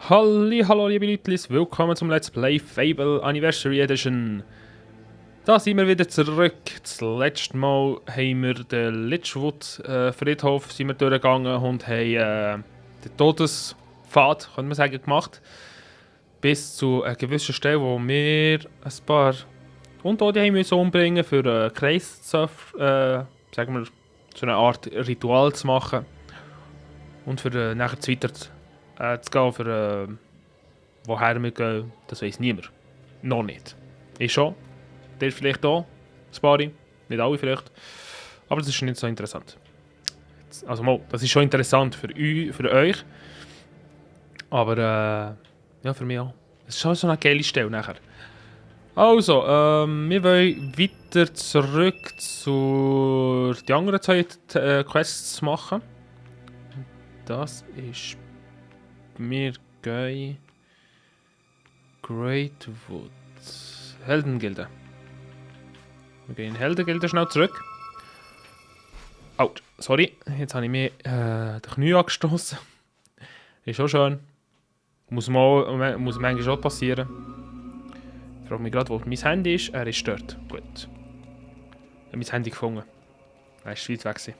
Hallo liebe Leute, willkommen zum Let's Play Fable Anniversary Edition. Da sind wir wieder zurück. Das letzte Mal haben wir den Lichwood Friedhof sind wir durchgegangen und haben den Todespfad, könnte man sagen, gemacht. Bis zu einer gewissen Stelle, wo wir ein paar Untote haben müssen umbringen für einen Kreis zu, sagen wir, so eine Art Ritual zu machen. Und für nachher weiter zu gehen, für woher wir gehen, das weiss niemand. Noch nicht. Ich schon. Der vielleicht auch. Ein paar. Nicht alle vielleicht. Aber das ist nicht so interessant. Also mal, das ist schon interessant für euch. Aber ja, für mich auch. Es ist schon so eine geile Stelle nachher. Also, wir wollen weiter zurück zu die anderen zwei Quests machen. Das ist... Wir gehen... Greatwood. Heldengilde. Wir gehen in Heldengilde schnell zurück. Oh, sorry. Jetzt habe ich mir den Knie angestoßen. Ist schon schön. Muss manchmal schon passieren. Ich frage mich gerade, wo mein Handy ist. Er ist dort. Gut. Ich habe mein Handy gefunden. Er ist weit weg gewesen.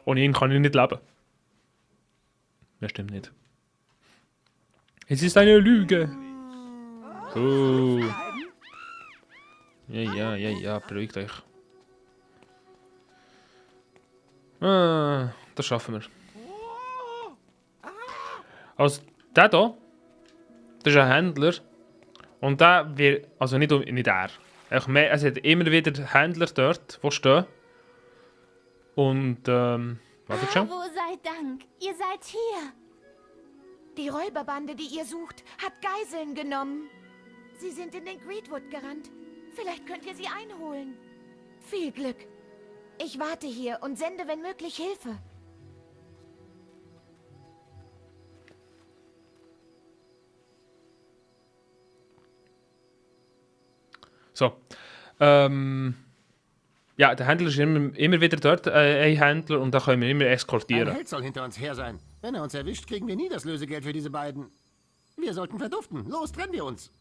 Ohne ihn kann ich nicht leben. Das stimmt nicht. Es ist eine Lüge. Oh. Ja, beruhigt euch. Das schaffen wir. Also, der hier, das ist ein Händler. Und der wird, also nicht er. Es hat immer wieder Händler dort, die stehen. Und, wartet schon. Bravo sei Dank, ihr seid hier. Die Räuberbande, die ihr sucht, hat Geiseln genommen. Sie sind in den Greatwood gerannt. Vielleicht könnt ihr sie einholen. Viel Glück. Ich warte hier und sende, wenn möglich, Hilfe. So. Ja, der Händler ist immer wieder dort, ein Händler, und da können wir immer eskortieren. Ein Held soll hinter uns her sein. Wenn er uns erwischt, kriegen wir nie das Lösegeld für diese beiden. Wir sollten verduften. Los, trennen wir uns.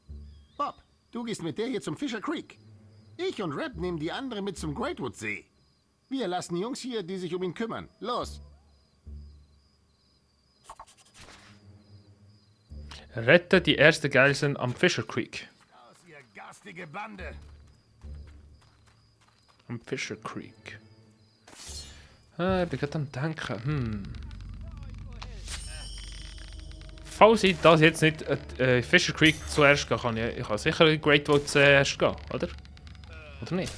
Bob, du gehst mit der hier zum Fisher Creek. Ich und Rap nehmen die andere mit zum Greatwood See. Wir lassen Jungs hier, die sich um ihn kümmern. Los. Rette die erste Geiseln am Fisher Creek. Aus, ihr garstige Bande. Am Fisher Creek. Ich bin gerade am Denken. Falls ich das jetzt nicht Fisher Creek zuerst gehen kann, ich kann sicher in Greatwood zuerst gehen, oder? Oder nicht?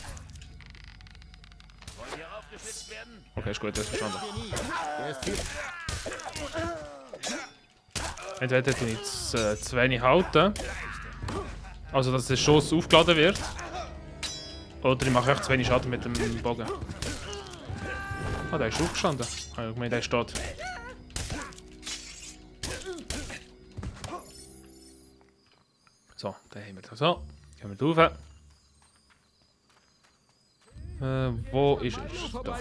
Okay, ist gut, das ist verstanden. Entweder tue ich zu wenig halten, also dass der Schuss aufgeladen wird, oder ich mache echt zu wenig Schaden mit dem Bogen. Ah, der ist aufgestanden. Ich meine, der steht. So, den haben wir da so. Gehen wir rauf. Wo ist er? Da.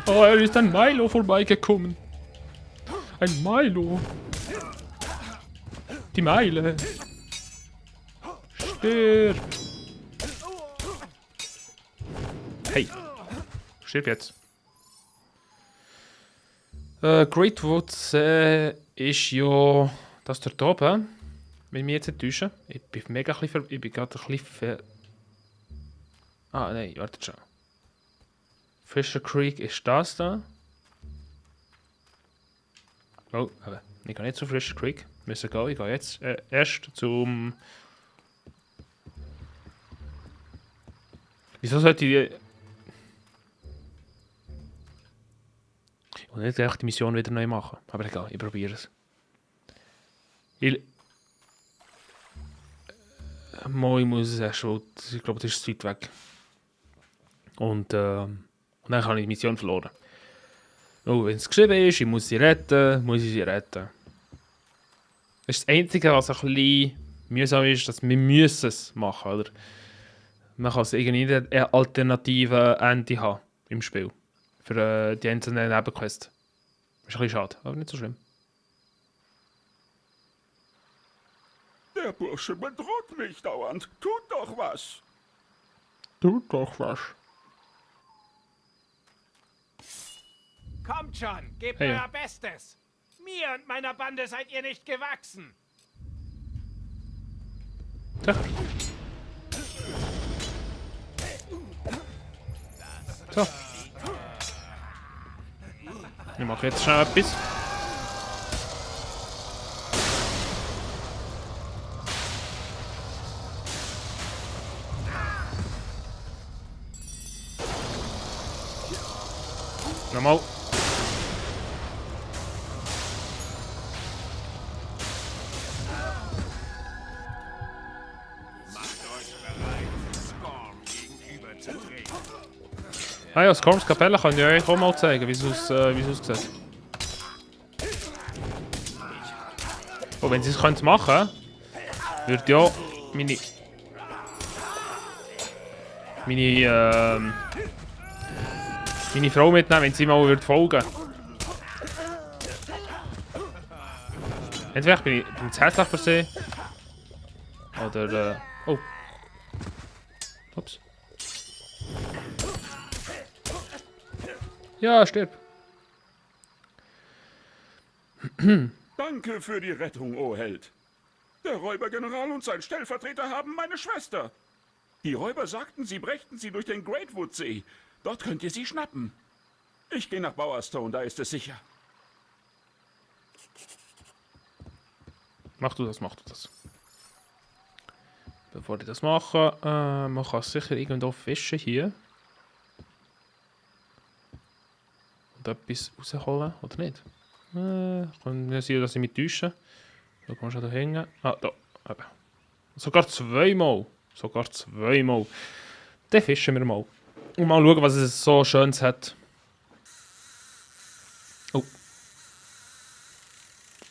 Oh, er ist an Milo vorbeigekommen. Ein Milo. Die Meile. Stirb. Hey. Stirb jetzt. Greatwood ist ja das dort oben. Wenn wir jetzt nicht täuschen. Ich bin mega ich bin gerade ein bisschen Ah, nein, wartet schon. Fisher Creek ist das da. Oh, aber ich gehe nicht zu Fisher Creek. Müssen gehen. Ich gehe jetzt erst zum... Wieso sollte ich... Ich will nicht gleich die Mission wieder neu machen. Aber egal, ich probiere es. Ich muss es erst, weil ich glaube, das ist zu weit weg. Und dann habe ich die Mission verloren. Oh, wenn es geschrieben ist, ich muss sie retten, muss ich sie retten. Das ist das Einzige, was ein bisschen mühsam ist, dass wir müssen es machen, oder? Man kann irgendwie eine alternative Ende haben im Spiel. Für die einzelnen Nebenquests. Ist ein bisschen schade, aber nicht so schlimm. Der Bursche bedroht mich dauernd. Tut doch was. Tut doch was. Kommt schon, gebt Hey. euer Bestes. Mir und meiner Bande seid ihr nicht gewachsen. So. So. Ich mache jetzt schnell etwas. Nochmal. Ah ja, Scorms Kapelle kann ich euch auch mal zeigen, wie es aussieht. Oh, wenn sie es machen könnten, würde ja meine Frau mitnehmen, wenn sie mal würde folgen. Entweder bin ich zu hässlich für sie. Oder oh. Ups. Ja, stirb. Danke für die Rettung, o Held. Der Räubergeneral und sein Stellvertreter haben meine Schwester. Die Räuber sagten, sie brächten sie durch den Greatwood-See. Dort könnt ihr sie schnappen. Ich gehe nach Bowerstone, da ist es sicher. Mach du das. Bevor ich das mache, man kann sicher irgendwo fischen hier. Und etwas rausholen, oder nicht? Kann ja sein, dass ich mich täusche. Da kann man schon da hängen. Ah, da. Eben. Sogar zweimal. Dann fischen wir mal. Und mal schauen, was es so Schönes hat. Oh.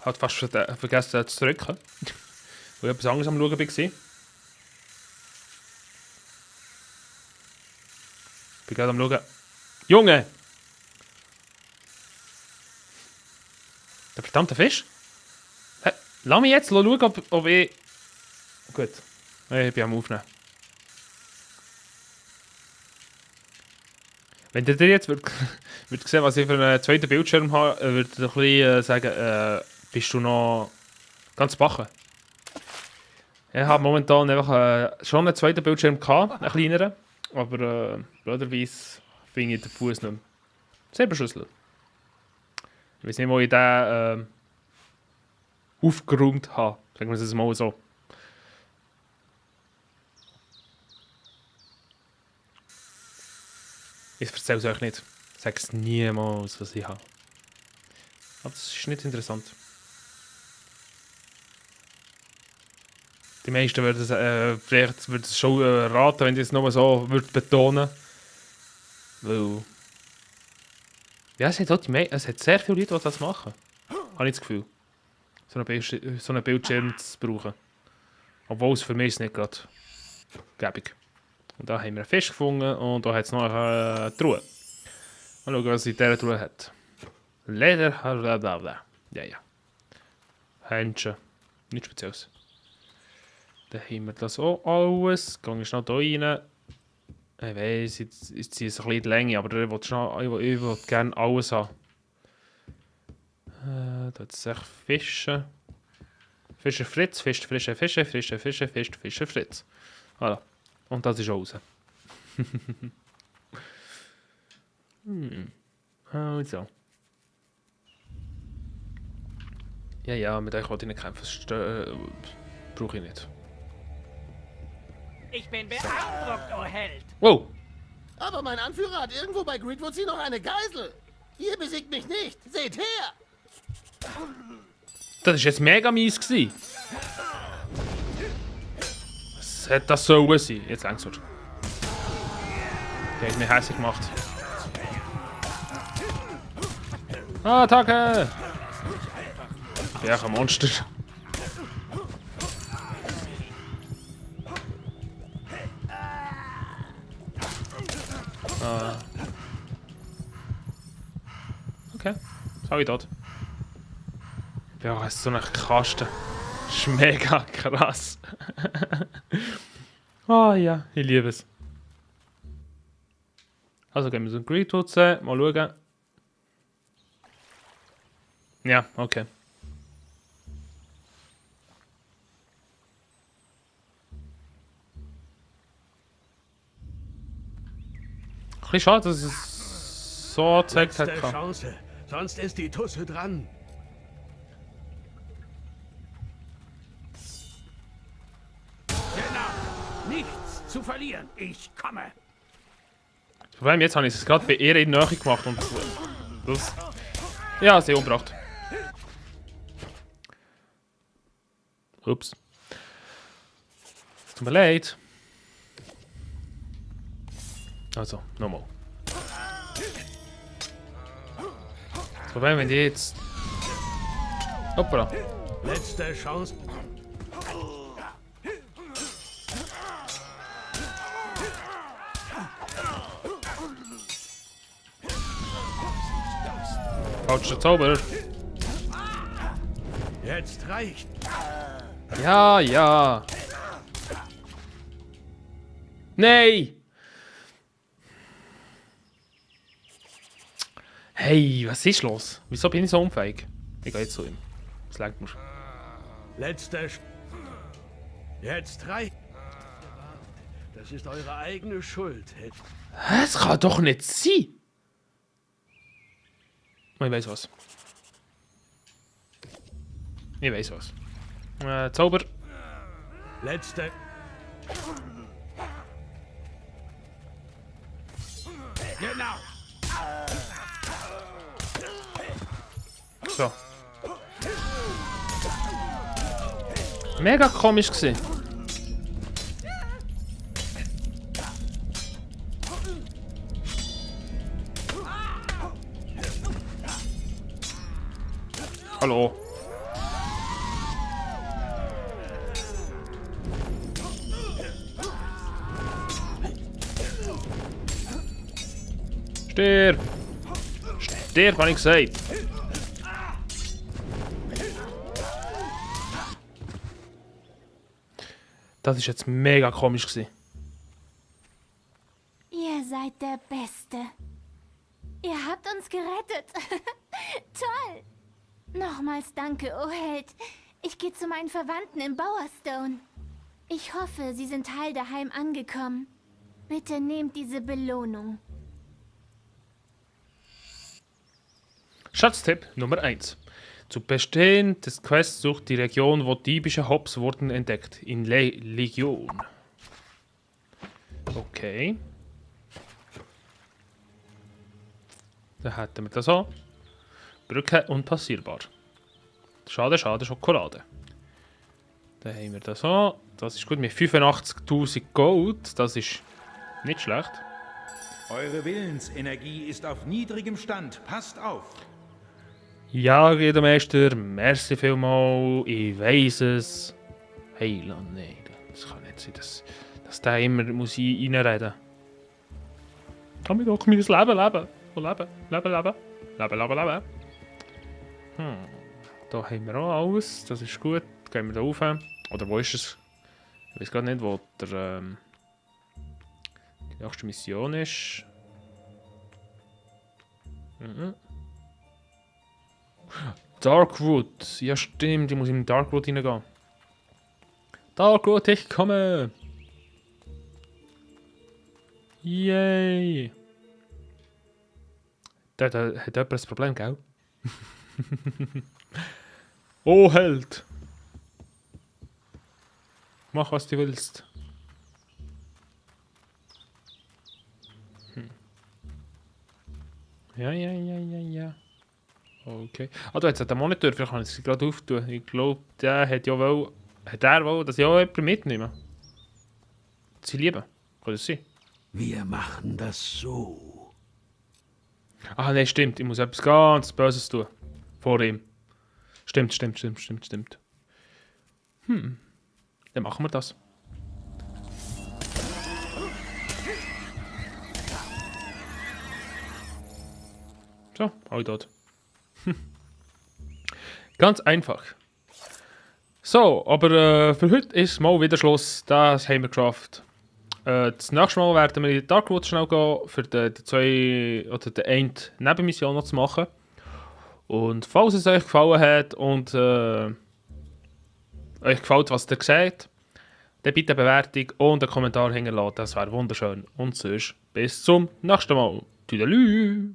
Hat fast vergessen zu drücken. Weil ich etwas anderes am Schauen war. Ich bin gerade am Schauen. Junge! Der verdammte Fisch? Hä? Lass mich jetzt schauen, ob ich... Gut. Ich bin am Aufnehmen. Wenn ihr jetzt würdet sehen, was ich für einen zweiten Bildschirm habe, würdet ihr ein bisschen sagen, bist du noch ganz bachen? Ich habe momentan einfach schon einen zweiten Bildschirm gehabt, einen kleineren. Aber blöderweise finde ich den Fuß nicht mehr. Selber Schlüssel. Ich weiß nicht, wo ich den aufgeräumt habe. Sagen wir es mal so. Ich erzähle es euch nicht. Ich sage es niemals, was ich habe. Aber das ist nicht interessant. Die meisten würden vielleicht würden es schon raten, wenn ich es nur so würde betonen. Weil... Ja, es hat sehr viele Leute, die das machen. Habe ich das Gefühl. So einen Bildschirm zu brauchen. Obwohl es für mich ist nicht gerade gäbig. Und da haben wir einen Fisch gefunden und da hat es noch eine Truhe. Mal schauen, was es in dieser Truhe hat. Leder, blablabla. Ja. Händchen. Nichts Spezielles. Dann haben wir das auch alles. Gehe ich schnell hier rein. Ich weiss, jetzt ist es ein bisschen die Länge, aber ich will gerne alles haben. Da hat es echt Fische. Fischer Fritz, Fische, Fische Fritz. Voilà. Und das ist raus. Also. Ja, mit euch wollte ich nicht kämpfen. Das brauche ich nicht. Ich bin beeindruckt, o Held. Wow! Aber mein Anführer hat irgendwo bei Greatwood Sea noch eine Geisel. Ihr besiegt mich nicht. Seht her! Das war jetzt mega mies gewesen. Was hat das so sein? Jetzt langsam. Der hat mich hässlich gemacht. Attacke! Ja, ein Monster. Okay, schau ich dort. Ja, es ist so ein Kasten. Das ist mega krass. Ah ja, ich liebe es. Also gehen wir zum Greedwood, mal schauen. Ja, okay. Ein bisschen schade, dass es so gezeigt hat. Letzte Chance, sonst ist die Tusse dran. Genau, nichts zu verlieren. Ich komme. Das Problem jetzt habe ich es gerade bei ihr in die Nähe gemacht und das... Ja, sie umgebracht. Ups. Tut mir leid. Also, nochmal. Das Problem, wenn die jetzt... Hoppala. Letzte Chance. Falscher Zauber. Jetzt reicht. Ja, ja. Nein! Hey, was ist los? Wieso bin ich so unfähig? Ich gehe jetzt zu ihm. Das lenkt mir. Jetzt reicht. Das ist eure eigene Schuld. Das kann doch nicht sein! Ich weiß was. Ich weiß was. Zauber. Letzte. Genau. So. Mega komisch gewesen. Hallo. Stirb! Stirb, habe ich gesagt. Das ist jetzt mega komisch gewesen. Ihr seid der Beste. Ihr habt uns gerettet. Toll. Nochmals danke, O Held. Ich gehe zu meinen Verwandten in Bowerstone. Ich hoffe, sie sind heil daheim angekommen. Bitte nehmt diese Belohnung. Schatztipp Nummer 1. Zu Bestehen des Quests sucht die Region, wo diebische Hops wurden entdeckt. In Legion. Okay. Dann hätten wir das auch. Brücke unpassierbar. Schade, schade, Schokolade. Dann haben wir das auch. Das ist gut mit 85.000 Gold. Das ist nicht schlecht. Eure Willensenergie ist auf niedrigem Stand. Passt auf. Ja, Riedermeister, merci vielmals. Ich weiss es. Hey, nein, das kann nicht sein, dass der immer muss reinreden muss. Kann mir doch mein Leben leben. Leben. Da haben wir auch alles. Das ist gut. Gehen wir da rauf. Oder wo ist es? Ich weiß gar nicht, wo der, die nächste Mission ist. Darkwood. Ja, stimmt. Ich muss in Darkwood reingehen. Darkwood, ich komme. Yay. Da hat jemand ein Problem, gell? Oh, Held. Mach, was du willst. Ja. Okay. Ah, da hat es den Monitor, vielleicht kann ich es gerade auftun. Ich glaube, der hat ja wohl... Hat er wohl, dass ich auch jemanden mitnehme? Sie lieben. Kann das sein? Wir machen das so. Ah, nein, stimmt. Ich muss etwas ganz Böses tun. Vor ihm. Stimmt. Dann machen wir das. So, alle dort. Ganz einfach. So, aber für heute ist mal wieder Schluss. Das haben wir geschafft. Das nächste Mal werden wir in Darkwood schnell gehen, für die 2 oder die eine Nebenmission noch zu machen. Und falls es euch gefallen hat und euch gefällt, was ihr seht, dann bitte eine Bewertung und einen Kommentar hinterlassen. Das wäre wunderschön. Und sonst bis zum nächsten Mal. Tüdelü!